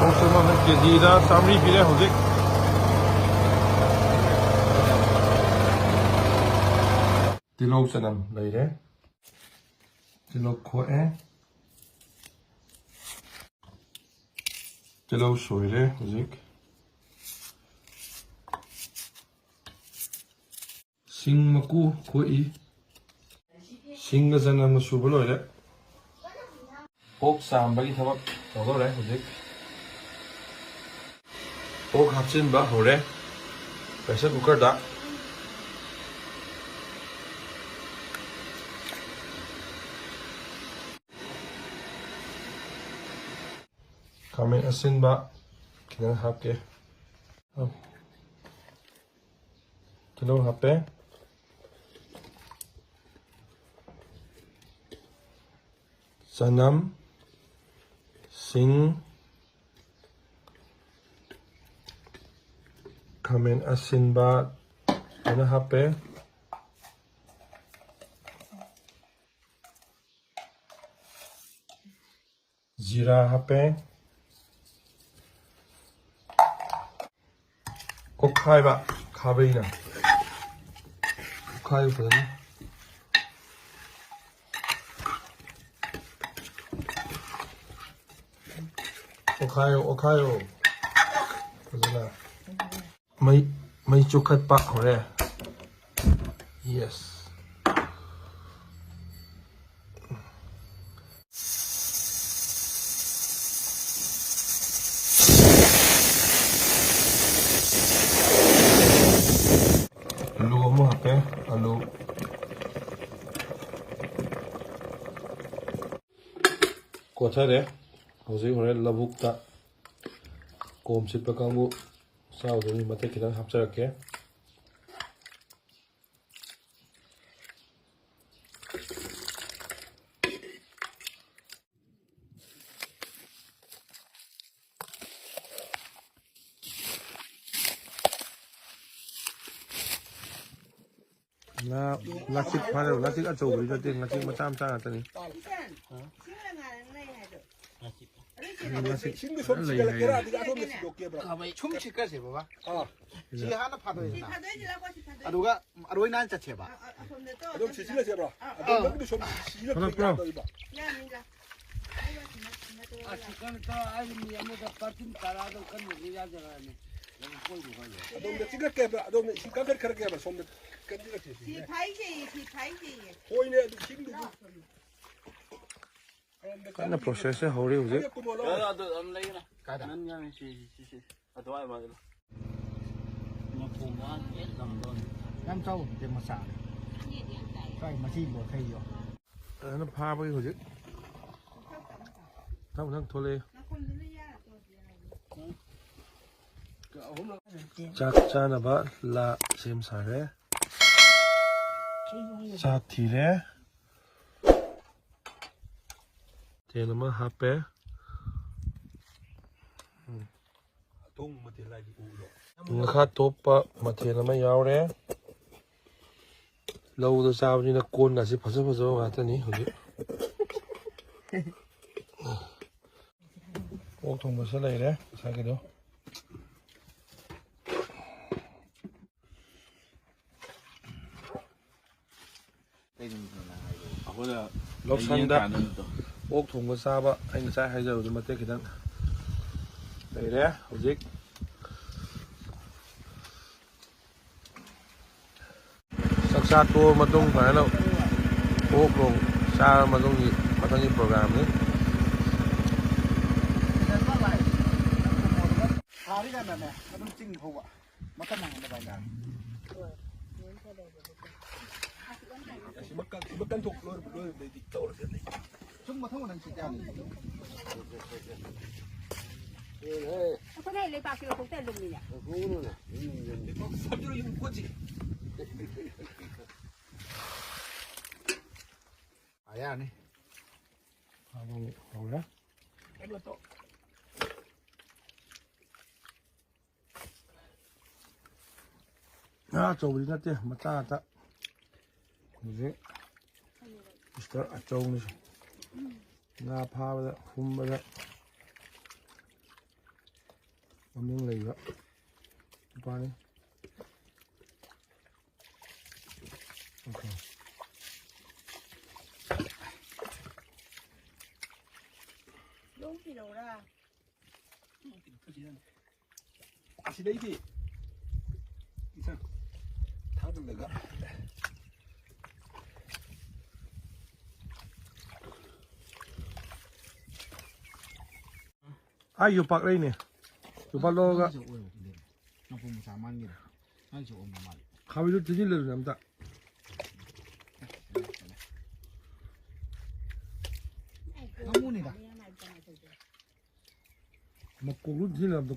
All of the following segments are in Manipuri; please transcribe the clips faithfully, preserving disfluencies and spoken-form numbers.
ꯃꯃꯜ ꯀꯦꯖꯤꯗ ꯆꯥꯃꯔꯤ ꯄꯤꯔꯦ ꯍꯧꯖꯤꯛ꯫ ꯇꯤꯜꯍꯧ ꯆꯅꯝ ꯂꯩꯔꯦ꯫ ꯇꯤꯜꯍꯧ ꯈꯣꯛꯑꯦ꯫ ꯇꯤꯜꯍꯧ ꯁꯣꯏꯔꯦ ꯍꯧꯖꯤꯛ꯫ ꯁꯤꯡ ꯃꯀꯨ ꯈꯣꯛꯏ꯫ ꯁꯤꯡꯒ ꯆꯅꯝꯒ ꯁꯨꯕ ꯂꯣꯏꯔꯦ꯫ ꯑꯣꯛ ꯆꯥꯝꯕꯒꯤ ꯊꯕꯛ ꯇꯧꯗꯧꯔꯦ ꯍꯧꯖꯤꯛ꯫ ꯑꯣꯛ ꯍꯥꯞꯆꯤꯟꯕ ꯍꯧꯔꯦ ꯄ꯭ꯔꯦꯁꯔ ꯀꯨꯀꯔꯗ꯫ ꯈꯥꯃꯦꯟ ꯑꯁꯤꯟꯕ ꯈꯤꯇꯪ ꯍꯥꯞꯀꯦ꯫ ꯇꯤꯜꯍꯧ ꯍꯥꯞꯄꯦ꯫ ꯆꯅꯝ, ꯁꯤꯡ, ꯈꯥꯃꯦꯟ ꯑꯁꯤꯟꯕ ꯂꯣꯏꯅ ꯍꯥꯞꯄꯦ꯫ ꯖꯤꯔꯥ ꯍꯥꯞꯄꯦ꯫ ꯑꯣꯠꯈꯥꯏꯕ ꯈꯥꯕꯩꯅ꯫ ꯑꯣꯠꯈꯥꯏꯌꯨ ꯐꯖꯅ꯫ ꯑꯣꯠꯈꯥꯏꯌꯨ, ꯑꯣꯠꯈꯥꯏꯌꯨ꯫ ꯐꯖꯅ꯫ ꯃꯩ, ꯃꯩ ꯆꯨꯈꯠꯄ ꯍꯧꯔꯦ꯫ Yes꯫ ꯑꯂꯨ ꯑꯃꯨꯛ ꯍꯥꯞꯄꯦ, ꯑꯂꯨ꯫ ꯀꯣꯠꯊꯔꯦ꯫ ꯍꯧꯖꯤꯛ ꯍꯣꯔꯦꯟ ꯂꯧꯕꯨꯛꯇ ꯀꯣꯝ ꯁꯤꯠꯄ ꯀꯥꯡꯕꯨ ꯆꯥꯎꯗꯣꯏꯅꯤ꯫ ꯃꯇꯦꯛ ꯈꯤꯇꯪ ꯍꯥꯞꯆꯔꯛꯀꯦ꯫ ꯉꯥ, ꯉꯥꯆꯤꯛ ꯐꯥꯔꯦ꯫ ꯉꯥꯆꯤꯛ ꯑꯆꯧꯕꯗꯤ ꯅꯠꯇꯦ, ꯉꯥꯆꯤꯛ ꯃꯆꯥ ꯃꯆꯥ ꯉꯥꯛꯇꯅꯤ꯫ ꯏꯁꯤꯡꯗꯣ ꯁꯣꯝ ꯂꯩ ꯁꯤꯒꯠꯂꯛꯀꯦꯔꯥ? ꯍꯥꯏꯌꯦ꯫ ꯑꯗꯨꯒ ꯑꯁꯣꯝꯗ ꯁꯤꯗꯣꯛꯀꯦꯕ꯭ꯔꯥ? ꯁꯨꯝ ꯁꯤꯠꯀꯁꯦ ꯕꯕꯥ꯫ ꯑꯥ꯫ ꯁꯤ ꯍꯥꯟꯅ ꯐꯥꯗꯣꯏꯁꯤꯅ꯫ ꯐꯥꯗꯣꯏꯁꯤꯅꯀꯣ, ꯁꯤ ꯐꯥꯗꯣꯏꯁꯤ꯫ ꯑꯗꯨꯒ ꯑꯔꯣꯏ ꯅꯥꯏꯅ ꯆꯠꯁꯦꯕ꯫ ꯑ, ꯑ, ꯑꯁꯣꯝꯗ ꯇꯣ, ꯑꯗꯨꯝ ꯑꯁꯣꯝꯗ꯫ ꯁꯤꯖꯤꯜꯂꯁꯦꯕ꯭ꯔꯣ? ꯑꯥ꯫ ꯑꯗꯣ ꯅꯪꯒꯤꯗꯣ ꯁꯣꯝ ꯁꯤꯖꯤꯜꯂꯛꯄ ꯊꯣꯛꯂꯛꯄ꯭ꯔꯣ? ꯌꯥꯗꯧꯔꯤꯕ? ꯌꯥꯅꯤꯗ꯫ ꯑꯗꯨꯒ ꯁꯤꯅ, ꯁꯤꯅ ꯇꯣ ꯑꯁ, ꯀꯩꯅꯣ ꯇꯧꯔ, ꯑꯩ ꯃꯤ ꯑꯃꯗ ꯄꯥꯔꯁꯦꯟ ꯇꯔꯥꯗꯣ ꯀꯟꯅꯗꯤ ꯌꯥꯖꯔꯛꯑꯅꯤ꯫ ꯅꯪ ꯀꯣꯏꯕ ꯀꯣꯏꯕ꯫ ꯑꯗꯣꯝꯗ ꯆꯤꯡꯈꯠꯀꯦꯕ, ꯑꯗꯣꯝꯗ ꯏꯁꯤꯡ ꯀꯥꯈꯠꯈ꯭ꯔꯒꯦꯕ, ꯁꯣꯝꯗ ꯀꯟꯁꯤꯜꯂꯛꯁꯦ꯫ ꯁꯤ ꯐꯥꯏꯖꯩꯌꯦ, ꯁꯤ ꯐꯥꯏꯖꯩꯌꯦ꯫ ꯍꯣꯏꯅꯦ, ꯑꯗꯨ ꯏꯁꯤꯡꯗꯨꯕꯨ꯫ ꯀꯟꯅ process ꯁꯦ ꯍꯧꯔꯤ ꯍꯧꯖꯤꯛ꯫ ꯀꯥꯏꯗ? ꯅꯪ ꯌꯥꯝ ꯁꯤ, ꯁꯤ, ꯁꯤ, ꯁꯤ꯫ ꯑꯗꯨꯋꯥꯏ ꯃꯥꯗꯨ꯫ ꯃꯈꯣꯡ ꯃꯥ ꯍꯦꯛ ꯂꯪꯗꯣꯏꯅꯤ꯫ ꯌꯥꯝ ꯆꯥꯎꯕ ꯅꯠꯇꯦ, ꯃꯆꯥꯅꯤ꯫ ꯁ꯭ꯋꯥꯏ ꯃꯆꯤ ꯂꯣꯠꯈꯩꯗꯣ꯫ ꯐꯖꯅ ꯐꯥꯕꯒꯤ ꯍꯧꯖꯤꯛ ꯃꯊꯪ ꯃꯊꯪ ꯊꯣꯛꯂꯛꯑꯦ꯫ ꯆꯥꯛ ꯆꯥꯅꯕ ꯂꯥ ꯁꯦꯝ ꯁꯥꯔꯦ꯫ ꯆꯥꯛ ꯊꯤꯔꯦ꯫ ꯃꯊꯦꯜ ꯑꯃ ꯍꯥꯞꯄꯦ꯫ ꯎꯝ꯫ ꯃꯈꯥ ꯇꯣꯞꯄ ꯃꯊꯦꯜ ꯑꯃ ꯌꯥꯎꯔꯦ꯫ ꯂꯧꯗ ꯆꯥꯕꯅꯤꯅ ꯀꯣꯟꯒꯁꯤ ꯐꯖ ꯐꯖꯕ ꯉꯥꯛꯇꯅꯤ ꯍꯧꯖꯤꯛ꯫ ꯑꯣꯛ ꯊꯣꯡꯕꯁꯨ ꯂꯩꯔꯦ ꯉꯁꯥꯏꯒꯤꯗꯣ꯫ ꯀꯩ ꯅꯨꯃꯤꯠꯅꯣ ꯅꯪ ꯍꯥꯏꯗꯣ? ꯑꯩꯈꯣꯏꯅ ꯂꯧꯁꯪꯗ ꯌꯦꯟ ꯆꯥꯅꯕꯗꯣ꯫ ꯑꯣꯛ ꯊꯣꯡꯕ ꯆꯥꯕ ꯑꯩ ꯉꯁꯥꯏ ꯍꯥꯏꯖꯕꯗꯨ ꯃꯇꯦꯛ ꯈꯤꯇꯪ ꯂꯩꯔꯦ꯫ ꯍꯧꯖꯤꯛ ꯆꯥꯛꯆꯥ ꯇꯣꯛꯑ ꯃꯇꯨꯡ ꯐꯖꯅ ꯑꯣꯛ ꯅꯣꯡ ꯆꯥꯔ ꯃꯇꯨꯡꯒꯤ ꯃꯊꯪꯒꯤ program ꯅꯤ꯫ ꯁꯥꯔꯤꯀꯥꯟꯗꯅꯦ ꯑꯗꯨꯝ ꯆꯤꯡ ꯍꯧꯕ꯫ ꯃꯇꯝ ꯃꯥꯡꯍꯟꯗꯕ ꯍꯥꯏꯇꯥꯔꯦ꯫ ꯁꯤꯃ ꯀꯟ-, ꯁꯤꯃ ꯀꯟꯊꯣꯛ ꯂꯣꯏꯔ-, ꯂꯣꯏꯔꯕꯗꯩꯗꯤ ꯇꯧꯔꯁꯦ꯫ ꯁꯨꯝ ꯃꯊꯪ ꯃꯊꯪ ꯁꯤ ꯌꯥꯅꯤ꯫ ꯑꯩꯈꯣꯏꯅ ꯂꯩꯕꯥꯛꯀꯤ ꯂꯧꯊꯣꯛꯇ ꯂꯨꯝꯃꯤꯅꯦ꯫ ꯂꯩꯕꯥꯛ ꯁꯥꯕꯤꯔꯣ, ꯌꯨꯝ ꯀꯣꯠꯁꯤ꯫ ꯑꯥ, ꯌꯥꯔꯅꯤ꯫ ꯐꯥꯕ ꯍꯧꯔꯦ꯫ ꯉꯥ ꯑꯆꯧꯕꯗꯤ ꯅꯠꯇꯦ, ꯃꯆꯥ ꯉꯥꯛꯇ꯫ ꯍꯧꯖꯤꯛ ꯃꯤꯁꯇꯔ ꯑꯆꯧꯕꯅꯤ꯫ ꯉꯥ ꯐꯥꯕꯗ, ꯍꯨꯝꯕꯗ ꯃꯃꯤꯡ ꯂꯩꯕ ꯅꯨꯄꯥꯅꯤ꯫ ꯑꯣꯀꯦ꯫ ꯂꯣꯡ ꯄꯤꯔꯧꯔꯥ? ꯑꯁꯤꯗꯩꯗꯤ ꯏꯟꯁꯥꯡ ꯊꯥꯗꯜꯂꯒ꯫ ꯑꯥ, ꯌꯣꯄꯥꯛ ꯂꯩꯅꯦ꯫ ꯌꯣꯄꯥꯛ ꯂꯧꯔꯒ꯫ ꯅꯪꯁꯨ ꯑꯣꯏꯔꯣ, ꯁꯤꯗ꯫ ꯅꯪ ꯄꯨꯡ ꯃꯆꯥ ꯃꯥꯟꯒꯦꯔꯥ? ꯅꯪꯁꯨ ꯑꯣꯟꯕ ꯃꯥꯜꯂꯦ꯫ ꯈꯥꯕꯩꯗꯨ ꯊꯤꯖꯤꯜꯂꯗꯅ ꯑꯝꯇ꯫ ꯉꯥꯃꯨꯅꯤꯗ꯫ ꯃꯀꯣꯛꯇꯨ ꯊꯤꯜꯂꯕꯗꯣ꯫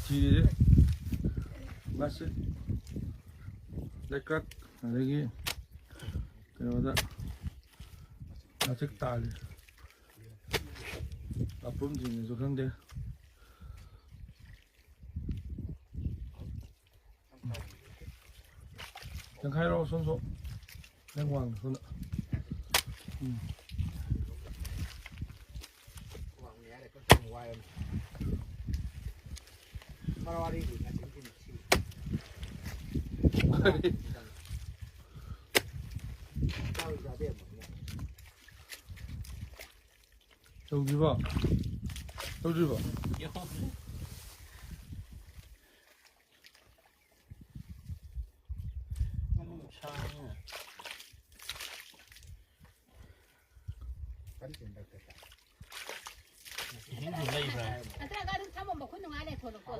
ꯊꯤꯔꯤꯁꯦ ꯃꯁꯤ ꯂꯩꯀ꯭ꯔꯛ ꯑꯗꯒꯤ ꯀꯩꯅꯣꯗ ꯃꯆꯤꯛ ꯇꯥꯜꯂꯤ꯫ ꯉꯥꯄ꯭ꯔꯨꯝꯁꯤꯡꯅꯁꯨ ꯈꯪꯗꯦ꯫ ꯇꯪꯈꯥꯏꯔꯣ ꯁꯣꯝꯁꯨ꯫ ꯅꯪ ꯋꯥꯡꯅ ꯁꯣꯝꯗ꯫ ꯎꯝ꯫ ꯇꯧꯗ꯭ꯔꯤꯕꯣ? ꯇꯧꯗ꯭ꯔꯤꯕꯣ? ꯏꯁꯤꯡꯁꯨ ꯂꯩꯕ꯭ꯔꯥ? ꯅꯠꯇ꯭ꯔꯒ ꯑꯗꯨꯝ ꯊꯝꯃꯝꯕ ꯈꯨꯠ ꯅꯨꯡꯉꯥꯏ ꯂꯩꯊꯣꯛꯂꯛꯄ꯫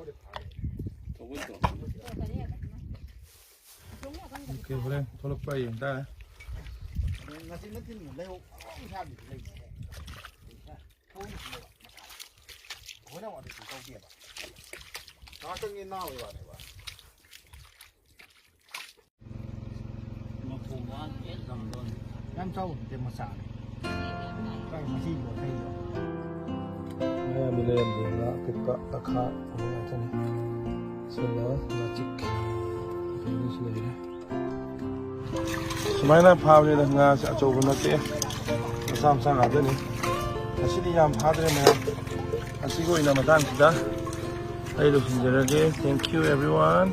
ꯊꯣꯛꯄꯩꯗꯣ꯫ ꯊꯣꯛꯂꯛꯀꯅꯤ ꯍꯥꯏꯕ꯫ ꯊꯣꯡ ꯌꯥꯐꯝꯗ ꯑꯣꯀꯦ, ꯍꯣꯔꯦꯟ ꯊꯣꯛꯂꯛꯄ ꯌꯦꯡ ꯇꯥꯔꯦ꯫ ꯉꯁꯤ ꯅꯠꯇꯦ, ꯂꯩꯍꯧ ꯑꯉꯧꯕ ꯁꯥꯕꯤꯗꯨ ꯂꯩꯕ꯭ꯔꯥ? ꯑꯩꯈꯣꯏꯅ ꯑꯃꯨꯛ ꯑꯗꯨꯁꯨ ꯇꯧꯗꯦꯕ꯫ ꯉꯥꯛꯇꯪꯒꯤ ꯅꯥꯕꯩ ꯋꯥꯅꯦꯕ꯫ ꯃꯈꯣꯡ ꯃꯥꯅ ꯍꯦꯛ ꯀꯝꯗꯧꯅꯤ꯫ ꯌꯥꯝ ꯆꯥꯎꯕ ꯅꯠꯇꯦ, ꯃꯆꯥꯅꯦ꯫ ꯀꯥꯏ ꯃꯁꯤ ꯌꯣꯟꯊꯩꯗꯣ? ꯃꯌꯥꯝꯗꯤ ꯂꯩꯔꯝꯗꯦ, ꯉꯥ ꯑꯄꯤꯛꯄ ꯇꯈꯥ ꯑꯃ ꯉꯥꯛꯇꯅꯤ꯫ ꯁꯤꯅ ꯉꯥꯆꯤꯛ꯫ ꯀꯩꯅꯣꯁꯨ ꯂꯩꯔꯦ꯫ ꯁꯨꯃꯥꯏꯅ ꯐꯥꯕꯅꯤꯅ ꯉꯥꯁꯦ ꯑꯆꯧꯕ ꯅꯠꯇꯦ, ꯃꯆꯥ ꯃꯆꯥ ꯉꯥꯛꯇꯅꯤ꯫ ꯉꯁꯤꯗꯤ ꯌꯥꯝ ꯐꯥꯗ꯭ꯔꯦ ꯃꯌꯥꯝ꯫ ꯑꯁꯤꯒꯤ ꯑꯣꯏꯅ ꯃꯇꯥꯡꯁꯤꯗ ꯑꯩ ꯂꯣꯏꯁꯤꯟꯖꯔꯒꯦ꯫ Thank you everyone.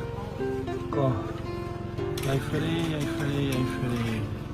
ꯀꯣ, ꯌꯥꯏꯐꯔꯦ, ꯌꯥꯏꯐꯔꯦ, ꯌꯥꯏꯐꯔꯦ꯫